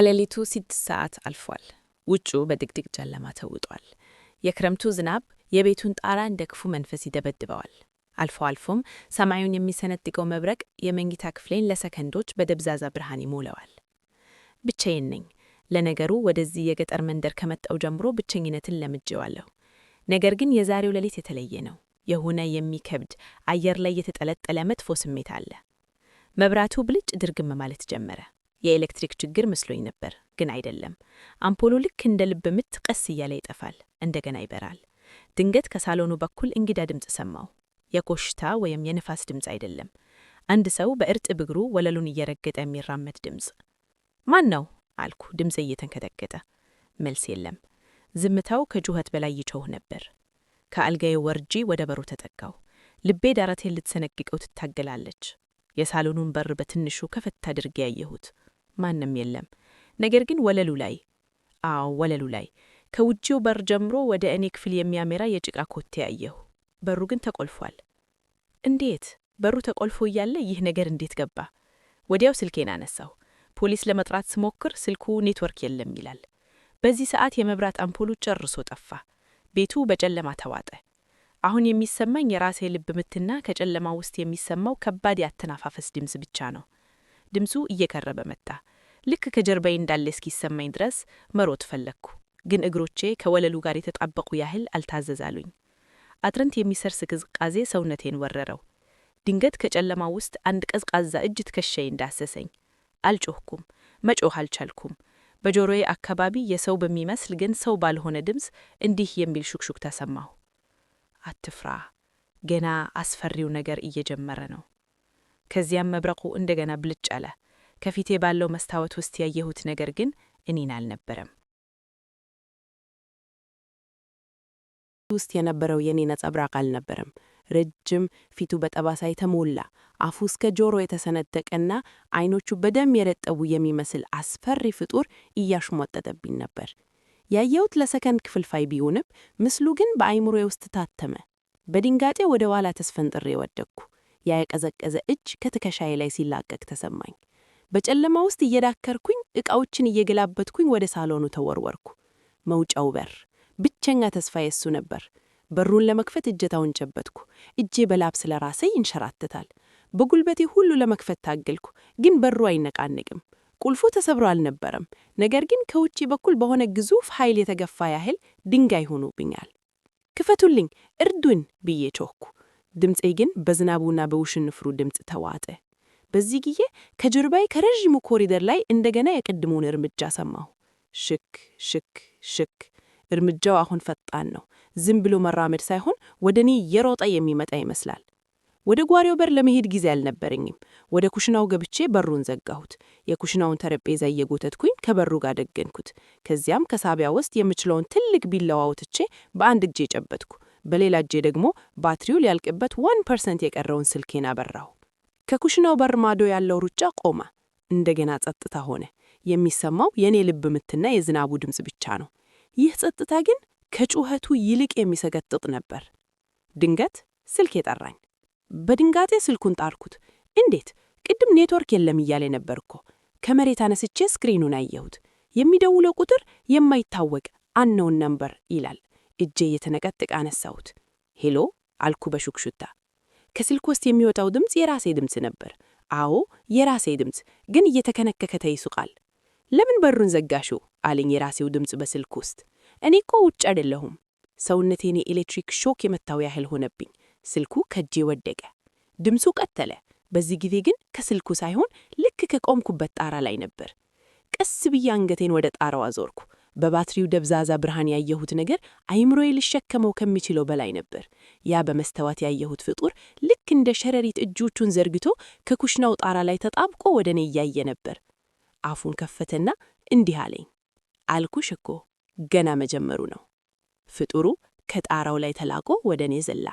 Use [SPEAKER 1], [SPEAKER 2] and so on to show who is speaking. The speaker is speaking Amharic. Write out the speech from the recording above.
[SPEAKER 1] ከሌሊቱ 6 ሰዓት አልፏል። ውጪው በድቅድቅ ጨለማ ተውጧል። የክረምቱ ዝናብ የቤቱን ጣራ እንደ ክፉ መንፈስ ይደበድበዋል። አልፎ አልፎም ሰማዩን የሚሰነጥቀው መብረቅ የመኝታ ክፍሌን ለሰከንዶች በደብዛዛ ብርሃን ይሞላዋል። ብቻዬን ነኝ። ለነገሩ ወደዚህ የገጠር መንደር ከመጣሁ ጀምሮ ብቸኝነትን ለምጄዋለሁ። ነገር ግን የዛሬው ሌሊት የተለየ ነው። የሆነ የሚከብድ፣ አየር ላይ የተጠለጠለ መጥፎ ስሜት አለ። መብራቱ ብልጭ ድርግም ማለት ጀመረ። የኤሌክትሪክ ችግር መስሎኝ ነበር፣ ግን አይደለም። አምፖሉ ልክ እንደ ልብ ምት ቀስ እያለ ይጠፋል፣ እንደገና ይበራል። ድንገት ከሳሎኑ በኩል እንግዳ ድምፅ ሰማሁ። የኮሽታ ወይም የንፋስ ድምፅ አይደለም። አንድ ሰው በእርጥብ እግሩ ወለሉን እየረገጠ የሚራመድ ድምፅ። "ማን ነው?" አልኩ፣ ድምፄ እየተንቀጠቀጠ። መልስ የለም። ዝምታው ከጩኸት በላይ ይጮህ ነበር። ከአልጋዬ ወርጄ ወደ በሩ ተጠጋሁ። ልቤ ደረቴን ልትሰነጥቀው ትታገላለች። የሳሎኑን በር በትንሹ ከፈት አድርጌ አየሁት። ማንም የለም። ነገር ግን ወለሉ ላይ፣ አዎ ወለሉ ላይ፣ ከውጪው በር ጀምሮ ወደ እኔ ክፍል የሚያመራ የጭቃ ኮቴ አየሁ። በሩ ግን ተቆልፏል። እንዴት? በሩ ተቆልፎ እያለ ይህ ነገር እንዴት ገባ? ወዲያው ስልኬን አነሳሁ። ፖሊስ ለመጥራት ስሞክር ስልኩ ኔትወርክ የለም ይላል። በዚህ ሰዓት የመብራት አምፖሉ ጨርሶ ጠፋ። ቤቱ በጨለማ ተዋጠ። አሁን የሚሰማኝ የራሴ ልብ ምትና ከጨለማ ውስጥ የሚሰማው ከባድ የአተነፋፈስ ድምፅ ብቻ ነው። ድምፁ እየቀረበ መጣ። ልክ ከጀርባዬ እንዳለ እስኪሰማኝ ድረስ መሮጥ ፈለግኩ፣ ግን እግሮቼ ከወለሉ ጋር የተጣበቁ ያህል አልታዘዝ አሉኝ። አጥንት የሚሰርስር ቅዝቃዜ ሰውነቴን ወረረው። ድንገት ከጨለማ ውስጥ አንድ ቀዝቃዛ እጅ ትከሻዬን ዳሰሰኝ። አልጮህኩም፣ መጮህ አልቻልኩም። በጆሮዬ አካባቢ የሰው በሚመስል ግን ሰው ባልሆነ ድምፅ እንዲህ የሚል ሹክሹክታ ሰማሁ። "አትፍራ፣ ገና አስፈሪው ነገር እየጀመረ ነው።" ከዚያም መብረቁ እንደገና ብልጭ አለ። ከፊቴ ባለው መስታወት ውስጥ ያየሁት ነገር ግን እኔን አልነበረም።
[SPEAKER 2] ውስጥ የነበረው የኔ ነጸብራቅ አልነበረም። ረጅም፣ ፊቱ በጠባሳ የተሞላ፣ አፉ እስከ ጆሮ የተሰነጠቀና አይኖቹ በደም የረጠቡ የሚመስል አስፈሪ ፍጡር እያሽሟጠጠብኝ ነበር። ያየሁት ለሰከንድ ክፍልፋይ ቢሆንም ምስሉ ግን በአይምሮዬ ውስጥ ታተመ። በድንጋጤ ወደ ኋላ ተስፈንጥሬ ወደቅኩ። ያ የቀዘቀዘ እጅ ከትከሻዬ ላይ ሲላቀቅ ተሰማኝ። በጨለማ ውስጥ እየዳከርኩኝ፣ ዕቃዎችን እየገላበጥኩኝ ወደ ሳሎኑ ተወረወርኩ። መውጫው በር፣ ብቸኛ ተስፋዬ እሱ ነበር። በሩን ለመክፈት እጀታውን ጨበጥኩ። እጄ በላብ ስለራሰ ይንሸራተታል። በጉልበቴ ሁሉ ለመክፈት ታገልኩ፣ ግን በሩ አይነቃነቅም። ቁልፉ ተሰብሮ አልነበረም፣ ነገር ግን ከውጪ በኩል በሆነ ግዙፍ ኃይል የተገፋ ያህል ድንጋይ ሆኖብኛል። "ክፈቱልኝ፣ እርዱን" ብዬ ጮህኩ። ድምፄ ግን በዝናቡና በውሽንፍሩ ድምፅ ተዋጠ። በዚህ ጊዜ ከጀርባዬ ከረዥሙ ኮሪደር ላይ እንደገና የቅድሙን እርምጃ ሰማሁ። ሽክ ሽክ ሽክ። እርምጃው አሁን ፈጣን ነው። ዝም ብሎ መራመድ ሳይሆን ወደ እኔ እየሮጠ የሚመጣ ይመስላል። ወደ ጓሮው በር ለመሄድ ጊዜ አልነበረኝም። ወደ ኩሽናው ገብቼ በሩን ዘጋሁት። የኩሽናውን ጠረጴዛ እየጎተትኩኝ ከበሩ ጋር ደገንኩት። ከዚያም ከሳቢያ ውስጥ የምችለውን ትልቅ ቢላዋ አውጥቼ በአንድ እጄ ጨበጥኩ። በሌላ እጄ ደግሞ ባትሪው ሊያልቅበት 1% የቀረውን ስልኬን አበራሁ። ከኩሽናው በር ማዶ ያለው ሩጫ ቆመ። እንደገና ጸጥታ ሆነ። የሚሰማው የኔ ልብ ምትና የዝናቡ ድምፅ ብቻ ነው። ይህ ጸጥታ ግን ከጩኸቱ ይልቅ የሚሰቀጥጥ ነበር። ድንገት ስልኬ ጠራኝ። በድንጋጤ ስልኩን ጣልኩት። እንዴት? ቅድም ኔትወርክ የለም እያለ ነበር እኮ። ከመሬት አነስቼ screen ኑን አየሁት። የሚደውለው ቁጥር የማይታወቅ unknown number ይላል። እጄ እየተንቀጠቀጠ አነሳሁት። "Hello" አልኩ በሹክሹክታ። ከስልክ ውስጥ የሚወጣው ድምፅ የራሴ ድምፅ ነበር። አዎ፣ የራሴ ድምፅ፣ ግን እየተከነከተ ይስቃል። "ለምን በሩን ዘጋሽው?" አለኝ የራሴው ድምፅ በስልክ ውስጥ። "እኔ እኮ ውጭ አይደለሁም።" ሰውነቴን የኤሌክትሪክ shock የመታው ያህል ሆነብኝ። ስልኩ ከእጄ ወደቀ። ድምፁ ቀጠለ። በዚህ ጊዜ ግን ከስልኩ ሳይሆን ልክ ከቆምኩበት ጣራ ላይ ነበር። ቀስ ብዬ አንገቴን ወደ ጣራው አዞርኩ። በባትሪው ደብዛዛ ብርሃን ያየሁት ነገር አይምሮዬ ሊሸከመው ከሚችለው በላይ ነበር። ያ በመስተዋት ያየሁት ፍጡር ልክ እንደ ሸረሪት እጆቹን ዘርግቶ ከኩሽናው ጣራ ላይ ተጣብቆ ወደ እኔ እያየ ነበር። አፉን ከፈተና እንዲህ አለኝ። "አልኩሽ እኮ፣ ገና መጀመሩ ነው።" ፍጡሩ ከጣራው ላይ ተላቆ ወደ እኔ ዘላ።